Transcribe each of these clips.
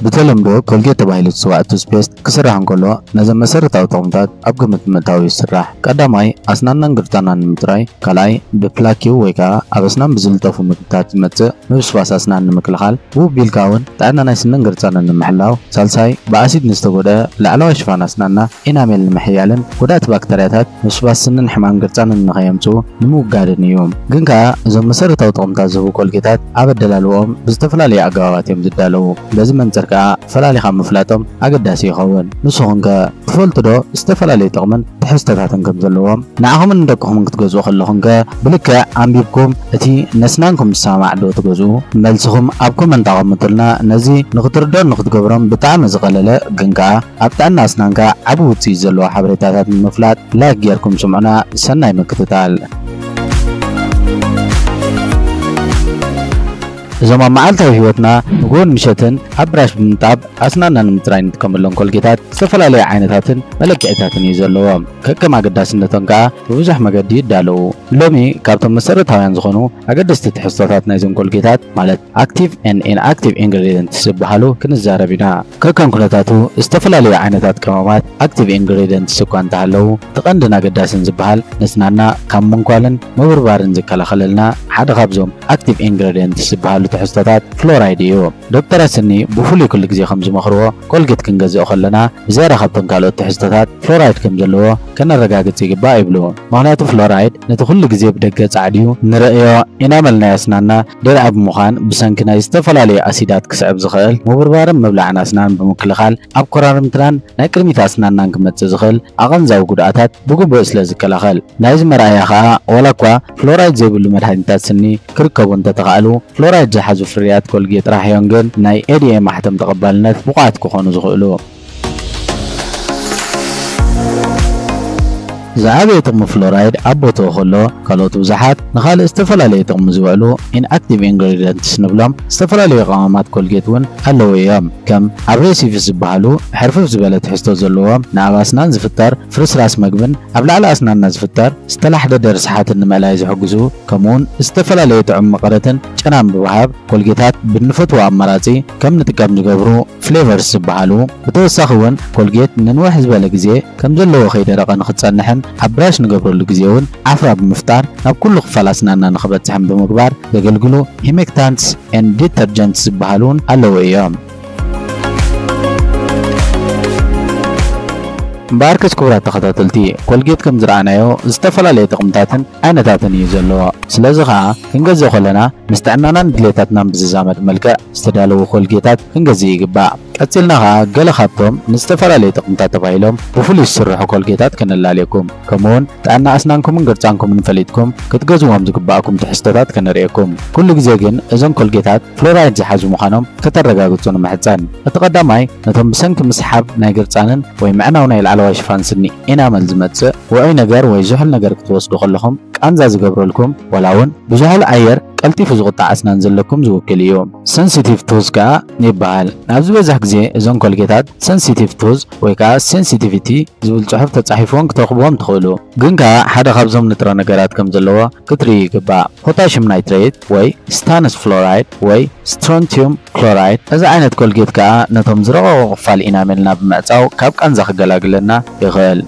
ብተለምዶ ኮልጌት ተባሂሉ ዝጽዋዕ ቱስፔስት ክስራሕ እንከሎ፣ ነዘን መሰረታዊ ጥቕምታት ኣብ ግምት ምእታው ይስራሕ። ቀዳማይ፣ ኣስናናን ግርጻናን ንምጽራይ፣ ካልኣይ፣ ብፕላኪው ወይ ከኣ ኣብ ኣስናን ብዝልጠፉ ምግብታት ዝመጽእ ምብስባስ ኣስናን ንምክልኻል፣ ውብ ቢልካ እውን ጥዕና ናይ ስንን ግርጻንን ንምሕላው፣ ሳልሳይ፣ ብኣሲድ ንዝተጎድአ ላዕለዋይ ሽፋን ኣስናና ኢናሜል ንምሕያልን ጎዳእቲ ባክተርያታት ምብስባስ ስንን ሕማም ግርጻንን ንኸየምጽኡ ንምውጋድን እዩ። ግን ከኣ እዞም መሰረታዊ ጥቕምታት ዝህቡ ኮልጌታት ኣብ ኣደላልወኦም ብዝተፈላለየ ኣገባባት እዮም ዝዳለዉ። በዚ መንጽር ከኣ ፈላሊኻ ምፍላጦም ኣገዳሲ ይኸውን። ንስኹም ከ ትፈልጡ ዶ ዝተፈላለየ ጥቕምን ትሕዝቶታትን ከም ዘለዎም? ንዓኹምን ንደቅኹምን ክትገዝኡ ከለኹም ከ ብልክዕ ኣንቢብኩም እቲ ነስናንኩም ዝሰማማዕ ዶ ትገዝኡ? መልስኹም ኣብ ኮመንት ኣቐምጡልና። ነዚ ንኽትርድኦን ንኽትገብሮን ብጣዕሚ ዝቐለለ ግን ከኣ ኣብ ጥዕና ኣስናንካ ዓቢ ውጽኢት ዘለዎ ሓበሬታታት ንምፍላጥ ላይክ ጌርኩም ስምዑና። ሰናይ ምክትታል። እዞም ኣብ መዓልታዊ ህይወትና ንግሆን ምሸትን ኣብ ብራሽ ብምንጣብ ኣስናንና ንምጽራይ እንጥቀመሎም ኮልጌታት ዝተፈላለየ ዓይነታትን መለክዒታትን እዩ ዘለዎም። ከከም ኣገዳስነቶም ከኣ ብብዙሕ መገዲ ይዳለዉ። ሎሚ ካብቶም መሰረታውያን ዝኾኑ ኣገደስቲ ትሕዝቶታት ናይዞም ኮልጌታት፣ ማለት ኣክቲቭ ኤንድ ኢንኣክቲቭ ኢንግሪዲየንትስ ዝበሃሉ ክንዛረብ ኢና። ከከም ኩነታቱ ዝተፈላለዩ ዓይነታት ቀመማት ኣክቲቭ ኢንግሪዲየንትስ እኳ እንተሃለዉ፣ እቲ ቀንድን ኣገዳስን ዝበሃል ነስናና ካብ ምንኳልን ምብርባርን ዝከላኸለልና ሓደ ካብዞም ኣክቲቭ ኢንግሪዲየንትስ ዝበሃሉ ትሕዝቶታት ፍሎራይድ እዩ። ዶክተራት ስኒ ብፍሉይ ኩሉ ግዜ ከም ዝመኽርዎ፣ ኮልጌት ክንገዝእ ከለና ብዝያዳ ካብተን ካልኦት ትሕዝቶታት ፍሎራይድ ከም ዘለዎ ከነረጋግጽ ይግባእ ይብሉ። ምኽንያቱ ፍሎራይድ ነቲ ኩሉ ግዜ ብደገ ጻዕድዩ ንርእዮ ኢናመል ናይ ኣስናንና ድርዒ ብምዃን ብሰንኪ ናይ ዝተፈላለዩ ኣሲዳት ክስዕብ ዝኽእል ምብርባርን ምብላዕን ኣስናን ብምክልኻል ኣብ ኮራርምትናን ናይ ቅድሚት ኣስናንናን ክመጽእ ዝኽእል ኣቐንዛዊ ጉድኣታት ብግቡእ ስለ ዝከላኸል። ናይዚ መርኣያ ኸኣ ዋላ እኳ ፍሎራይድ ዘይብሉ መድሃኒታት ስኒ ክርከቡ እንተተኻእሉ፣ ፍሎራይድ ዝሓዙ ፍርያት ኮልጌት ጥራሕ እዮም ግን ናይ ኤ ዲ ኤ ማሕተም ተቐባልነት ብቑዓት ክኾኑ ዝኽእሉ። ዝዓበየ ጥቕሚ ፍሎራይድ ኣብ ቦትኡ ከሎ፣ ካልኦት ብዙሓት ንኻልእ ዝተፈላለየ ጥቕሚ ዝውዕሉ ኢንኣክቲቭ ኢንግሪዲየንትስ ንብሎም ዝተፈላለዩ ቀመማት ኮልጌት እውን ኣለዉ እዮም። ከም ኣብሬሲቭስ ዝበሃሉ ሕርፍፍ ዝበለ ትሕዝቶ ዘለዎም ንኣብ ኣስናን ዝፍጠር ፍርስራስ መግብን ኣብ ላዕሊ ኣስናንና ዝፍጠር ዝተላሕደደ ርስሓትን ንምእላይ ዝሕግዙ፣ ከምኡውን ዝተፈላለየ ጥዑም መቐረትን ጨናን ብምሃብ ኮልጌታት ብንፈትዎ ኣማራጺ ከም ንጥቀም ዝገብሩ ፍሌቨርስ ዝበሃሉ። ብተወሳኺ እውን ኮልጌት ንንውሕ ዝበለ ግዜ ከም ዘለዎ ከይደረቐ ንኽጸንሕን ኣብ ብራሽ ንገብረሉ ግዜ እውን ዓፍራ ብምፍጣር ናብ ኩሉ ክፋል ኣስናንና ንኽበጽሕን ብምግባር ዘገልግሉ ሂሜክታንትስ ኤንድ ዲተርጀንትስ ዝበሃሉ እውን ኣለዉ እዮም። እምበኣርከስ ክቡራት ተኸታተልቲ፣ ኮልጌት ከም ዝረኣናዮ ዝተፈላለየ ጥቕምታትን ዓይነታትን እዩ ዘለዎ። ስለዚ ኸኣ ክንገዝእ ከለና ምስ ጥዕናናን ድሌታትናን ብዝዛመድ መልክዕ ዝተዳለዉ ኮልጌታት ክንገዝእ ይግባእ። ቀጺልና ኸኣ ገለ ካብቶም ንዝተፈላለየ ጥቕምታት ተባሂሎም ብፍሉይ ዝስርሑ ኮልጌታት ከነላልየኩም፣ ከምኡውን ጥዕና ኣስናንኩምን ግርጻንኩምን ፈሊጥኩም ክትገዝዎም ዝግብኣኩም ትሕዝቶታት ከነርእየኩም። ኩሉ ግዜ ግን እዞም ኮልጌታት ፍሎራይድ ዝሓዙ ምዃኖም ከተረጋግጹ ንምሕጸን። እቲ ቀዳማይ፣ ነቶም ብሰንኪ ምስሓብ ናይ ግርጻንን ወይ ምዕናው ናይ ላዕለዋይ ሽፋን ስኒ ኢናመል ዝመጽእ ውዑይ ነገር ወይ ዝሑል ነገር ክትወስዱ ከለኹም ቃንዛ ዝገብረልኩም፣ ዋላ እውን ብዝሑል ኣየር ቀልጢፉ ዝቑጣዕ ኣስናን ዘለኩም ዝውክል እዩ። ሰንሲቲቭ ቱዝ ከኣ ይበሃል። ኣብ ዝበዝሕ ግዜ እዞም ኮልጌታት ሰንሲቲቭ ቱዝ ወይ ከኣ ሴንሲቲቪቲ ዝብል ጽሑፍ ተጻሒፍዎም ክትረኽብዎም ትኽእሉ። ግን ከኣ ሓደ ካብዞም ንጥረ ነገራት ከም ዘለዎ ክትርእዩ ይግባእ። ፖታሽም ናይትሬት ወይ ስታንስ ፍሎራይድ ወይ ስትሮንቲዩም ክሎራይድ። እዚ ዓይነት ኮልጌት ከኣ ነቶም ዝረቐቑ ክፋል ኢናሜልና ብምዕጻው ካብ ቃንዛ ክገላግለና ይኽእል።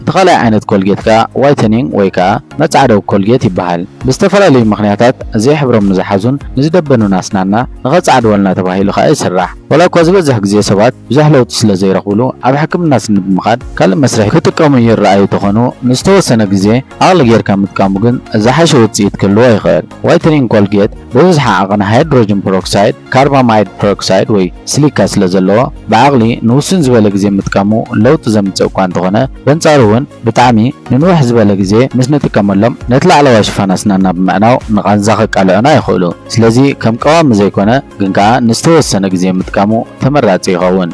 እቲ ካልኣይ ዓይነት ኮልጌት ከኣ ዋይተኒንግ ወይ ከኣ መጻዕደዊ ኮልጌት ይበሃል። ብዝተፈላለዩ ምኽንያታት ዘይሕብሮም ንዝሓዙን ንዝደበኑን ኣስናንና ንኸጻዕድወልና ተባሂሉ ከኣ ይስራሕ። ዋላ እኳ ዝበዝሕ ግዜ ሰባት ብዙሕ ለውጢ ስለ ዘይረኽብሉ፣ ኣብ ሕክምና ስኒ ብምኻድ ካልእ መስርሕ ክጥቀሙ ይረኣዩ ተኾኑ፣ ንዝተወሰነ ግዜ ዓቕሊ ጌርካ ምጥቃሙ ግን ዝሓሸ ውጽኢት ክህልዎ ይኽእል። ዋይተኒንግ ኮልጌት ብብዝሒ ዓቐን ሃይድሮጅን ፐሮክሳይድ፣ ካርባማይድ ፐሮክሳይድ ወይ ሲሊካ ስለ ዘለዎ፣ ብዓቕሊ ንውሱን ዝበለ ግዜ ምጥቃሙ ለውጢ ዘምጽእ እኳ እንተኾነ፣ በንጻሩ እውን ብጣዕሚ ንንውሕ ዝበለ ግዜ ምስ ንጥቀመሎም፣ ነቲ ላዕለዋይ ሽፋን ኣስናንና ብምዕናው ንቓንዛ ከቃልዑና ይኽእሉ። ስለዚ ከም ቀዋሚ ዘይኮነ፣ ግን ከኣ ንዝተወሰነ ግዜ ምጥቃሙ ተመራጺ ይኸውን።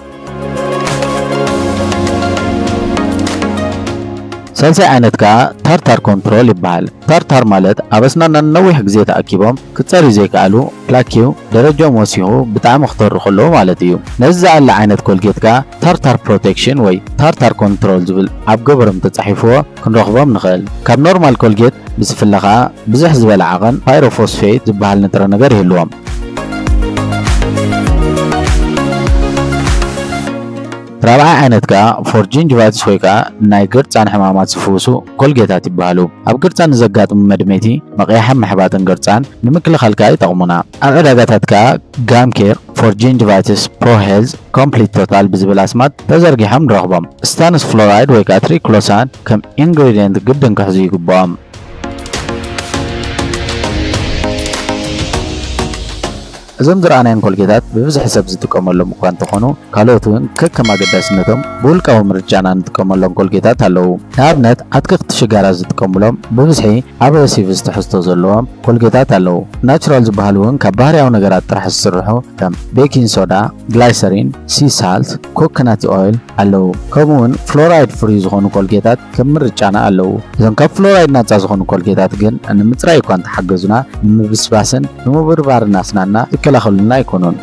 ሳልሳይ ዓይነት ከኣ ታርታር ኮንትሮል ይበሃል። ታርታር ማለት ኣብ ኣስናንና ነዊሕ ግዜ ተኣኪቦም ክጸርዩ ዘይከኣሉ ፕላኪው ደረጃኦም ወሲኹ ብጣዕሚ ክተሩ ከለዉ ማለት እዩ። ነዚ ዝኣሊ ዓይነት ኮልጌት ከኣ ታርታር ፕሮቴክሽን ወይ ታርታር ኮንትሮል ዝብል ኣብ ገበሮም ተጻሒፍዎ ክንረኽቦም ንኽእል። ካብ ኖርማል ኮልጌት ብዝፍለ ከኣ ብዝሕ ዝበለ ዓቐን ፓይሮፎስፌት ዝበሃል ንጥረ ነገር ይህልዎም። ራብዓይ ዓይነት ከኣ ፎር ጂንጅቫይትስ ወይ ከኣ ናይ ግርጻን ሕማማት ዝፍውሱ ኮልጌታት ይበሃሉ። ኣብ ግርጻን ንዘጋጥሙ መድመይቲ፣ ምቕያሕን ምሕባጥን ግርጻን ንምክልኻል ከኣ ይጠቕሙና። ኣብ ዕዳጋታት ከኣ ጋም ኬር ፎር ጂንጅቫይትስ፣ ፕሮ ሄልዝ፣ ኮምፕሊት ቶታል ብዝብል ኣስማት ተዘርጊሖም ንረኽቦም። ስታንስ ፍሎራይድ ወይ ከኣ ትሪክሎሳን ከም ኢንግሪድየንት ግድን ክሕዙ ይግብኦም። እዞም ዝረኣናዮም ኮልጌታት ብብዝሒ ሰብ ዝጥቀመሎም እኳ እንተኾኑ፣ ካልኦት እውን ከከም ኣገዳስነቶም ብውልቃዊ ምርጫና እንጥቀመሎም ኮልጌታት ኣለዉ። ንኣብነት፣ ዓትክኽቲ ሽጋራ ዝጥቀሙሎም ብብዝሒ ኣብረሲቭስ ትሕዝቶ ዘለዎም ኮልጌታት ኣለዉ። ናቹራል ዝበሃሉ እውን ካብ ባህርያዊ ነገራት ጥራሕ ዝስርሑ ከም ቤኪን ሶዳ፣ ግላይሰሪን፣ ሲ ሳልት፣ ኮኮናት ኦይል ኣለዉ። ከምኡ እውን ፍሎራይድ ፍሪ ዝኾኑ ኮልጌታት ከም ምርጫና ኣለዉ። እዞም ካብ ፍሎራይድ ናጻ ዝኾኑ ኮልጌታት ግን ንምጽራይ እኳ እንተሓገዙና፣ ንምብስባስን ንምብርባርን ኣስናንና ይከላኸሉልና ኣይኮኑን።